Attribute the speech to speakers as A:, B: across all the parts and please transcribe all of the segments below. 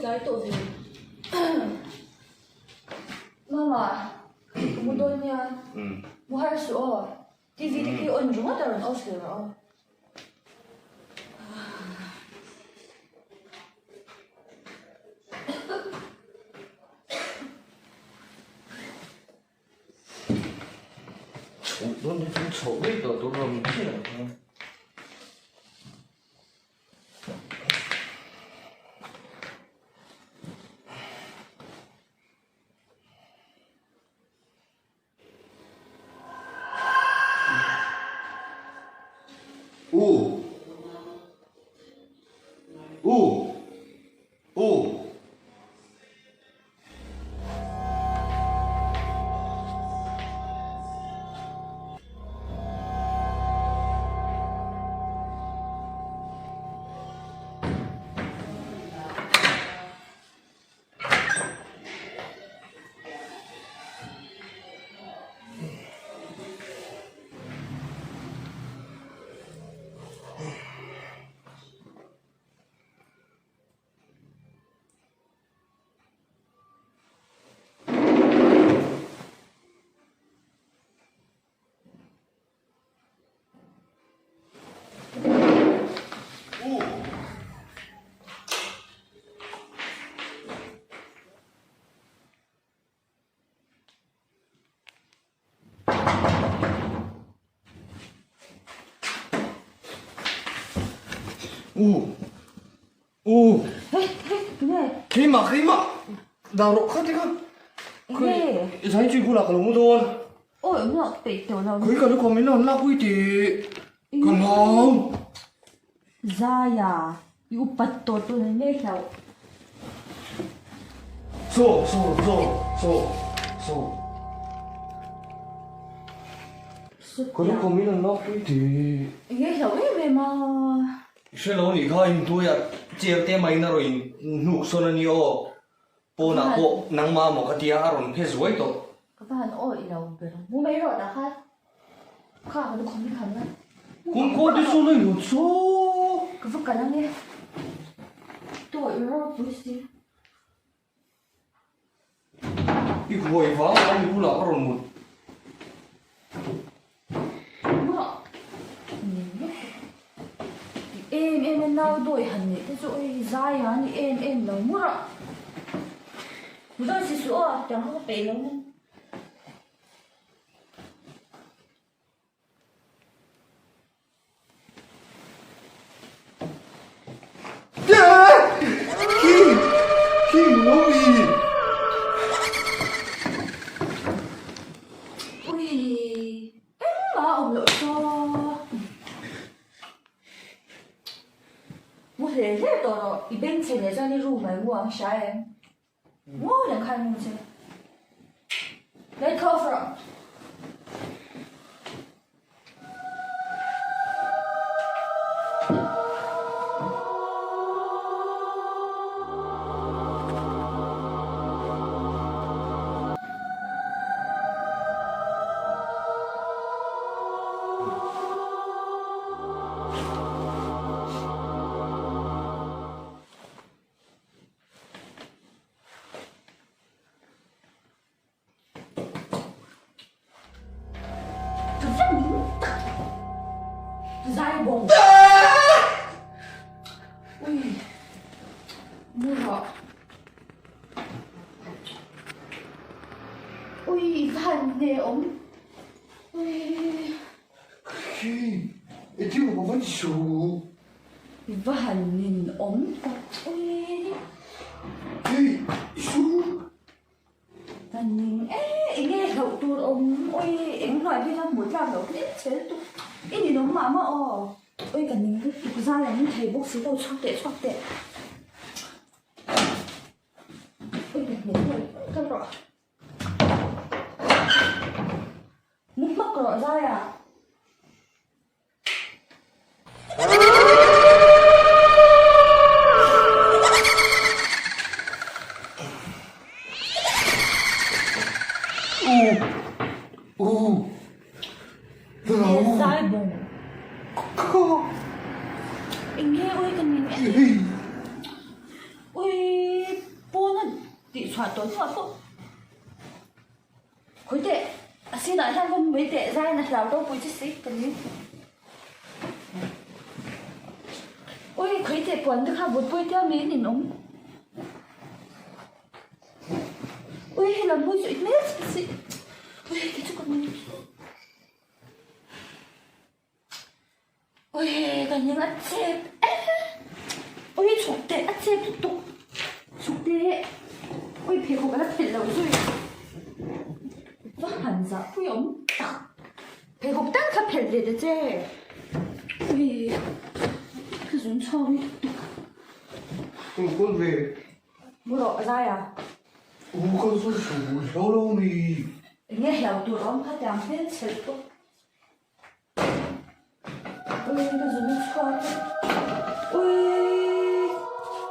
A: tlai tawh ve. Mama, ka mu dawn nia. Mu har suh aw. TV te khi on ringawt a rawn off leh rawh aw.
B: Chhoh dawn hi chu chhoh daih tawh tur rawng chiah ang kha. U. U. U. U. U. Keimah keimah dah rawh kha tikha.
A: Nge.
B: Zai chui bulah ka lo mu dawn.
A: Awi awm loh peih tawh lo.
B: Khawi ka lukham in a rawn lak pui tih ka hlau.
A: Zaia i upat tawh tawh nei ngei hlauh.
B: Saw saw saw saw saw. Ka lukham in an lak pui tih.
A: Engei hlauh em em a.
B: I hre lo nih kha inhnuaiah chair te mai in a rawn hnuk sawn a ni aw. Pawnah pawh nangmah maw ka tia a rawn phe zuai tawh.
A: Ka va han awi lo ber ang. Mu mai rawh tah khan. Kha ka lukham i kham la.
B: Kum khaw te sawn a inhawt saw.
A: Ka va kal ang e. Tawih ropui si.
B: I huai vang a mi bulah ka rawn mut.
A: Em em a nau dawi han neih te chu oi zai a ni em em lo mur a. Mu dawn si suh aw tiang kha ka peih lo na. Ui, engmah a awm loh saw. Mu hle hle tawh rawh, i beng chhe leh chuan i room ah i mu ang hria em? Ngawi reng kha i mu che. Let off rawh. I va han nin awm tak ui. Ka ning e, eng nge hlauh tur awm ui eng hnuai phei chuan hmuh tlak loh hmel che lutuk i ninawm mah mah aw. Ui ka ning lutuk zai ang thei bawk si lo chhuak teh chhuak teh. Ui ka hne hle kal rawh. Mu hmak rawh zai ah. Eng nge ui ka ning e. Ui. chhuah tawh hnuah pawh Khawi teh a sinah hian va mui teh zaiin a hlau ropui che si ka ni. Ui khawi teh puan te kha vutpui tia miin in awm. Ui hei lam hawi chu i hmel che si. Ui kei chu ka ni. Ui ka ning a chep e. Ui chhuk teh a chep lutuk. Chhuk teh. Ui pheikhawk a la phelh lo zui. Va han zah pui awm tak. Pheikhawk tal kha phelh ve ta che. Ui ka zun chhuak lutuk.
B: Ui kawn ve.
A: Mu rawh zai a.
B: U ka zu su hlo lo mi.
A: Enge hlau tur awm kha tiang hmel chhelh pawh. Ui ka zun a chhuak a ui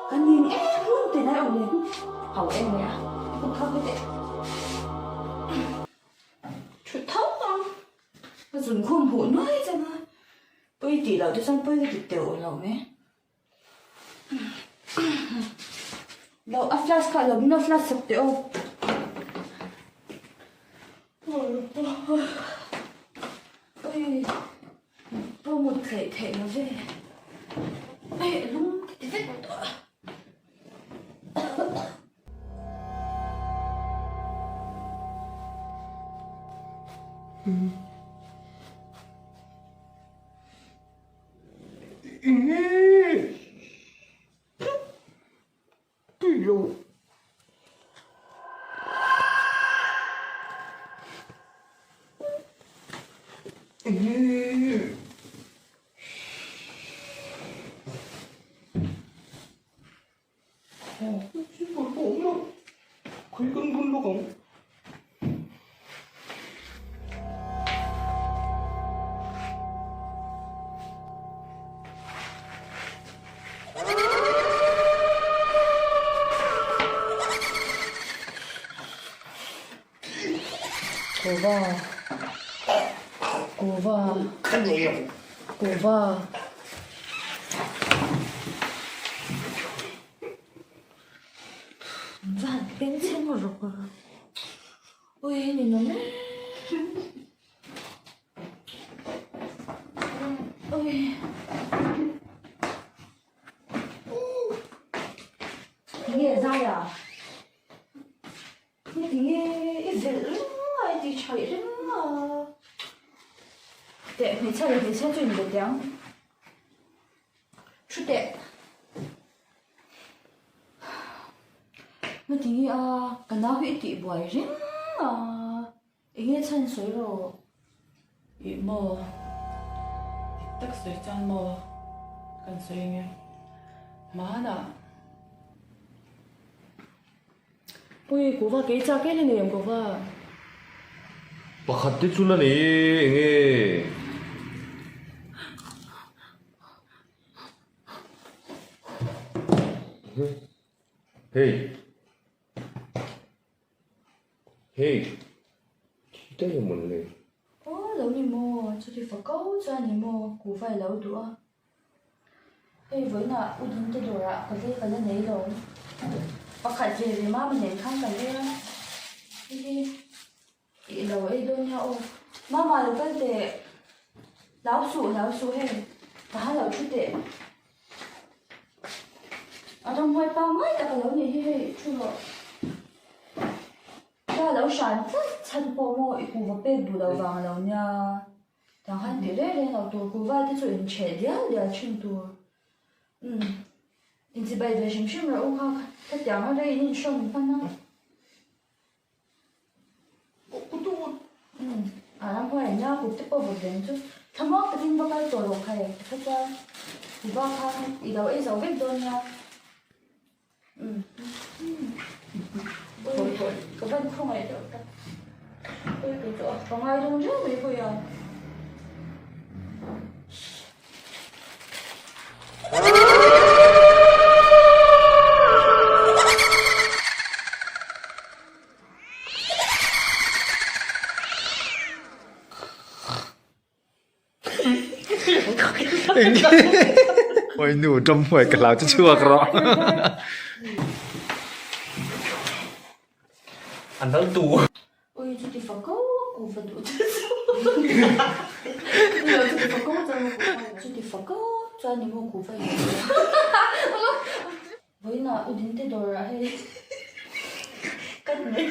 A: ka ning em hun te lai awm leh hau em mai a ka phak ka teh thut tho ang ka zun khum huh nuai chang a pui tih loh te chuan pui ka ti teuh lo mai lo a flash kha lo min lo flash sak teh aw. Ui ka mut theih theih lo ve ui lung ka ti vek tawh a. Kuhva kuhva kuhva van bengchheng rawk a ui ninawm em. Tinge zai a? Tinge i velh reng a, i tih thaih reng a? Teh hmeichhia leh hmeichhia chu inbe teh ang. Thu teh. Tinge a, ka nau hi i tih buai reng a. Enge chhan sawi rawh?
C: Ih maw? Dik tak sawi chuan maw kan sawi enge? Hmanah Pui kuhva kei chak em em em kuhva.
B: Pakhat te chu la nei e enge? Hey. Hey, thi daih a mawn le.
A: Aw lo ni maw, chuti fa ko chuan ni maw kuhva i lo duh a. Hei vawiinah u ding te dawrah ka vei ka la nei lo. Pakhat ve ve mama nen khan kan ei a. Hihi i lo ei dawn nia aw. Mama lo kal teh. Hlau suh hlau suh hei ka ha lo thu teh. A ramhuai pangngai tak a lo nih hi hei thu rawh. Ka lo hran tlat chhan pawh maw i kuhva pek duh loh vang a lo nia. Tang han ti reng reng lo tur kuhva te chu in chheh dial dial thin tur. Umm inchibai ve hrim hrim rawh u kha khatiang a rei in inhrawm hman a. Umm a ramhuai ania kut te pawh vawt reng chu thlamuang takin va kal tawh loh kha e tikha chuan kuhva khan i lo ei zo vek dawn nia umm ui ka van khawngaih deuh tak ui kei chu a ka ngai dawn riau mai pawh ia.
D: Oi nu ṭawm hmuai ka hlau chu chhuak rawh.
B: A nal tu.
A: Ui chuti fako kuva duh te chu. Chuti fako chuan chuti fako chuan ni maw kuva in. Vawiinah u dinte dawrah hei kan nei.